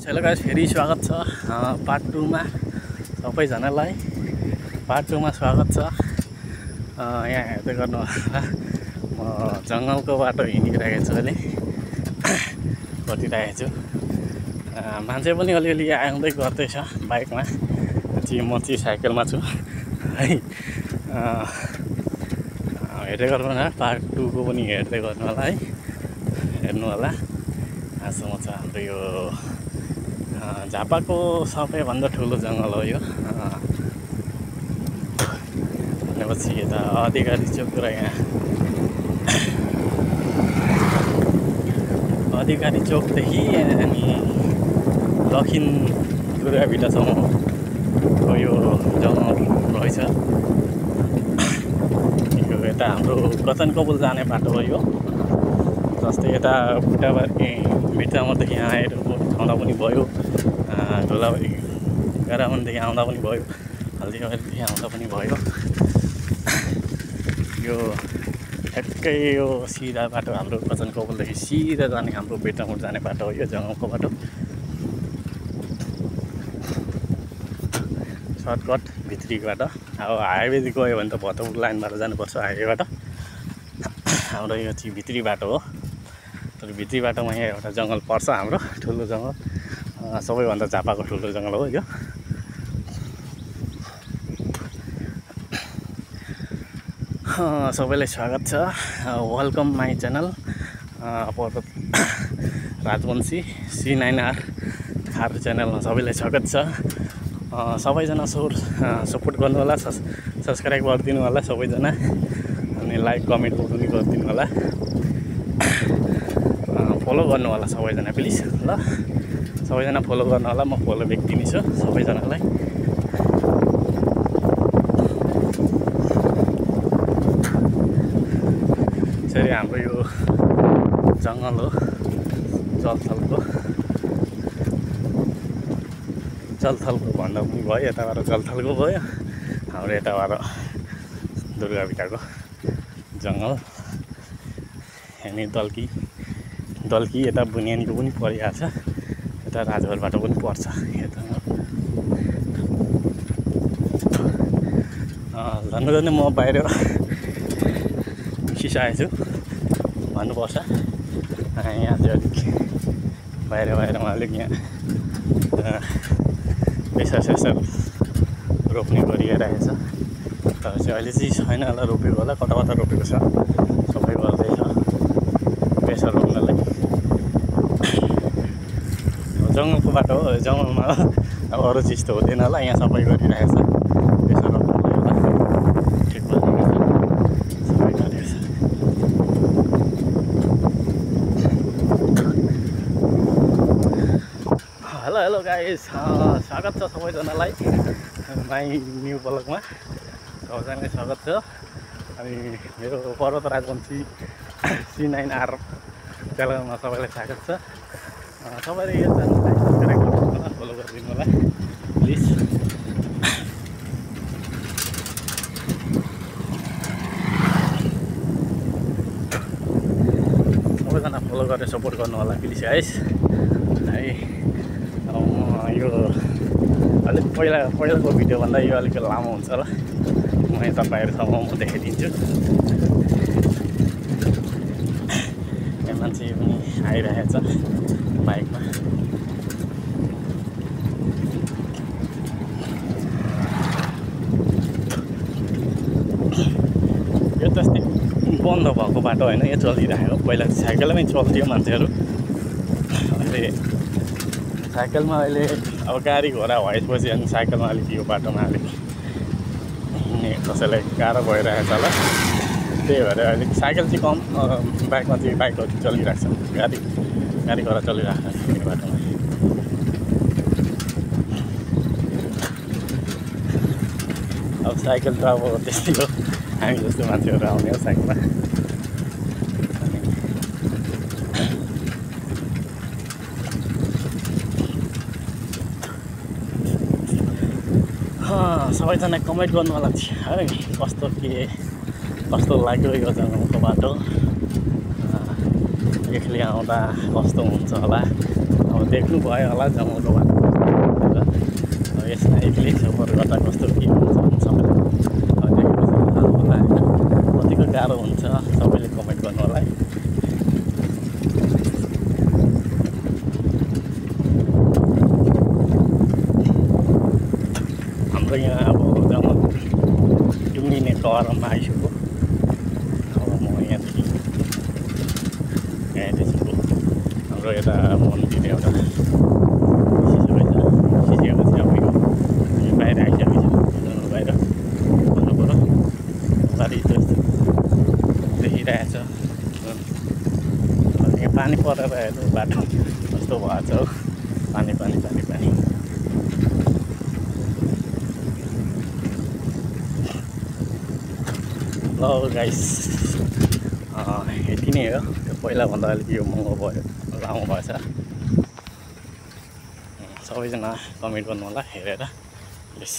Hello guys, फेरि स्वागत छ पार्ट 2 मा सबैजनालाई। पार्ट 2 मा स्वागत छ। यहाँ हेर्दै गर्नु होला, म जङ्गलको बाटो हिँडिरहेको छु अहिले, गरिरहेको छु। मान्छे पनि अलिअलि आउँदै गर्दैछ बाइकमा, म चाहिँ साइकलमा छु है। हेर्दै गर्नु होला, पार्ट 2 को पनि हेर्दै गर्नु होला है, हेर्नु होला। आजसम्म चाहिँ हाम्रो यो झापाको सबैभन्दा ठुलो जङ्गल हो यो। भनेपछि यता अधिकारी चोक र यहाँ अधिकारी चोकदेखि अनि दक्षिण दुर्गाभिटासम्मको यो जङ्गल रहेछ। यो यता हाम्रो गजनकपुर जाने बाटो हो यो। जस्तै यता बुटाबारी भिटामदेखि यहाँ आएर आउँदा पनि भयो, ढोलाबारी गारामनदेखि आउँदा पनि भयो, हल्दीबारीदेखि आउँदा पनि भयो। यो ठ्याक्कै यो सिधा बाटो हाम्रो गजनकपुरदेखि सिधा जाने हाम्रो बेटामोड जाने बाटो हो यो जङ्गलको बाटो। सर्टकट भित्री बाटो। अब हाइवे गयो भने त भतपुर लाइनबाट जानुपर्छ हाइवेबाट। हाम्रो यो चाहिँ भित्री बाटो हो, तर भित्री बाटोमा यहाँ एउटा जङ्गल पर्छ, हाम्रो ठुलो जङ्गल, सबैभन्दा झापाको ठुलो जङ्गल हो यो। सबैलाई स्वागत छ, welcome my channel Parbat Rajbanshi C9R च्यानलमा सबैलाई स्वागत छ। सबैजना सपोर्ट गर्नु होला, सब्सक्राइब गरिदिनु होला सबैजना, अनि लाइक कमेन्ट पनि गरिदिनु होला, फलो गर्नु होला सबैजना प्लिज ल। सबैजना फलो गर्नु होला, म फलो व्यक्ति नै छु सबैजनालाई। यसरी हाम्रो यो जङ्गल हो, जलथलको भन्दा पनि भयो, यताबाट जलथलको भयो, हाम्रो यताबाट दुर्गाभिटाको जङ्गल। अनि दल्की यता बुनियानीको पनि परिहाल्छ, यता राजभरबाट पनि पर्छ यता। झन्डै म बाहिर खिसाएको छु भन्नुपर्छ। यहाँ चाहिँ अलिक बाहिरमा अलिक यहाँ पेसा रोप्ने गरिरहेको छ, तर चाहिँ अहिले चाहिँ छैन होला, रोपेको होला, कता रोपेको छ, सबै गर्दैछ पेसा रोप्नलाई। जङ्गलको बाटो हो, जङ्गलमा अब अरू चिज त हुँदैन होला, यहाँ सबै गरिरहेको छ पेसा रोप्नलाई होला, ठिक भइरहेको छ, सबै गरिरहेको छ। हेलो गाइस, स्वागत छ सबैजनालाई माई न्यू ब्लगमा, सबैजनालाई स्वागत छ। अनि मेरो पर्वत राजवंशी C9R च्यानलमा सबैलाई स्वागत छ। सबैले यो च्यानललाई सब्सक्राइब गरिदिनु होला, फलो गरिदिनु होला प्लिज। सबैजना फलो गरेर सपोर्ट गर्नु होला प्लिज है। यो अलिक पहिलाको भिडियोभन्दा यो अलिक लामो हुन्छ होला, म तपाईँहरूसँग म देखाइदिन्छु। यहाँ मान्छे पनि आइरहेको छ बाइकमा। यो त्यस्तै बन्द भएको बाटो होइन, यो चलिरहेको। पहिला साइकलमै चल्थ्यो मान्छेहरू, अहिले साइकलमा अहिले अब गाडी घोडा भएपछि अनि साइकलमा अलिक यो बाटोमा अलिक हिँड्ने कसैलाई गाह्रो भइरहेको छ होला, त्यही भएर अलिक साइकल चाहिँ कम, बाइकमा चाहिँ बाइकहरू चलिरहेको छ, गाडी घोडा चलिरहेको छ यो बाटोमा। अब साइकल त अब त्यस्तै हो, हामी जस्तो मान्छेहरू आउने हो साइकलमा। सबैजना कमेन्ट गर्नु होला है, कस्तो लाग्यो यो जङ्गलको बाटो। एक्लै आउँदा कस्तो हुन्छ होला, अब देख्नु भयो होला जङ्गलको बाटो अब यसमा एक्लै सफर गर्दा कस्तो के हुन्छ सबैले देखेपछि थाहा होला होइन कतिको गाह्रो हुन्छ सबैले कमेन्ट गर्नु होला है। हाम्रो यहाँ अब जङ्गल टुङ्गिने कवरमा आइसक्यो। अब म यहाँदेखि गएपछि हाम्रो यता मन्दिर एउटा सिसेपछि अब यो बाहिर आइसकेको छ बाहिर भन्नु पऱ्यो बारी जस्तो देखिरहेछ। यहाँ पानी परेर हेर्नु बाटो कस्तो भएको छ हौ पानी पानी पानी पानी। ल गाइस यति नै हो। त्यो पहिलाभन्दा अलिक यो महँगो भयो लामो भएछ। सबैजना कमेन्ट गर्नु होला हेरेर। यस।